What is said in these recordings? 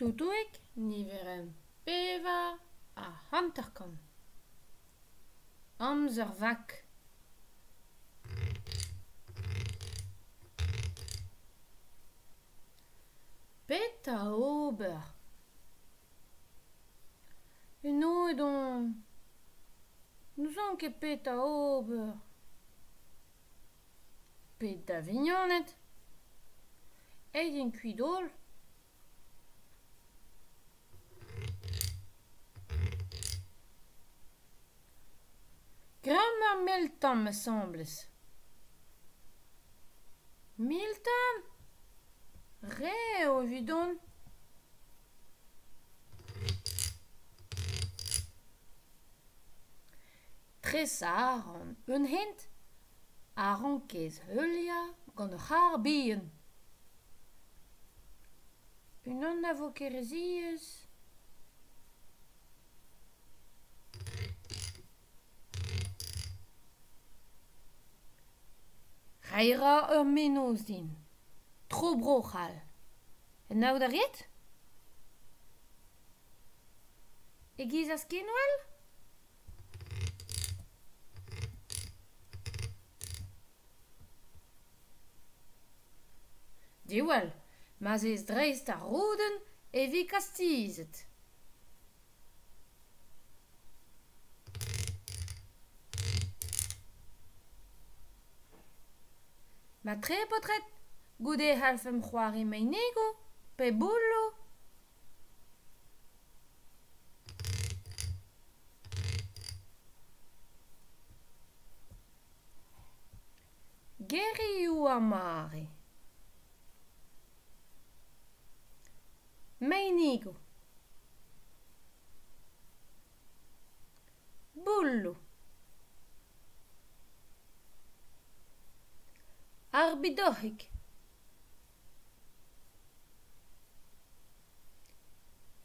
Toutouig niverenn 54. Amzer vak. Petra ober? Enoet on. N'ouzon ket petra ober. Pet da vignoned? Aet int kuit holl? Greomp ur mell tamm asambles. Mil tamm ? Re eo evidon. Tresañ a ran un hent a rankez heuliañ gant ur c'harr bihan. Unan na vo ket re ziaes. Reiñ a ra ur mennozh din. Tro Bro-C'hall. Anaout a rit ? E-giz ar skinwel ? Diwall, ma'z ez dreist ar roudenn e vi kastizet. Matre, paotred, goude e c'hallfemp c'hoari meinigoù pe bouloù. Gerioù ar mare. Meinigoù. Boulloù. Ar bidoc'hig.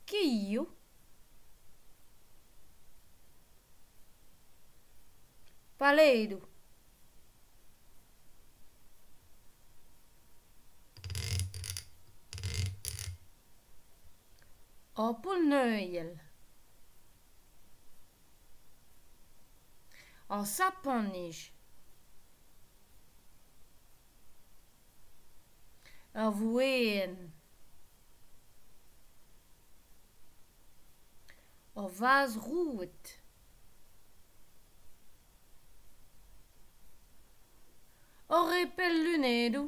Kilhoù. Paledoù. Ur poull-neuial. Ur sapant-nij. Ur voueenn. Ur vazh-roued. Ur repell lunedoù.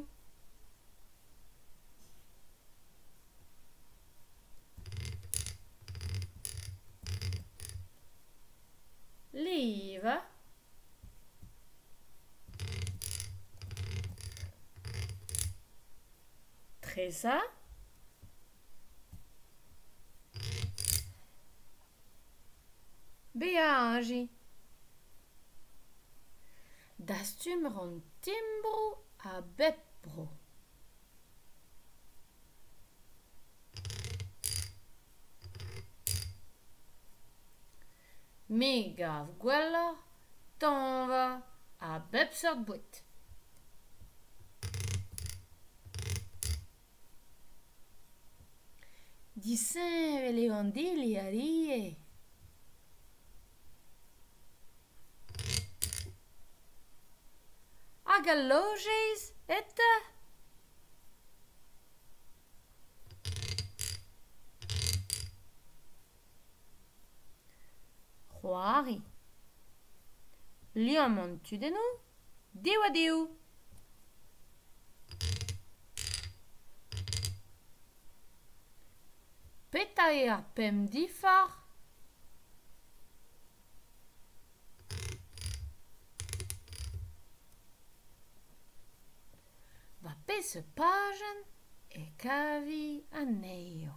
Livañ. Tresañ. Beajiñ. Dastum a ran timbroù a bep bro. Me 'gav gwelloc'h tañva a bep seurt boued. Disheñvel eo an dilhad ivez. Hag al lojeiz eta ? C'hoari. Liamm an tudennoù div-ha-div. Petra eo ar pemp diforc'h ? War peseurt pajenn e kavi anezho ?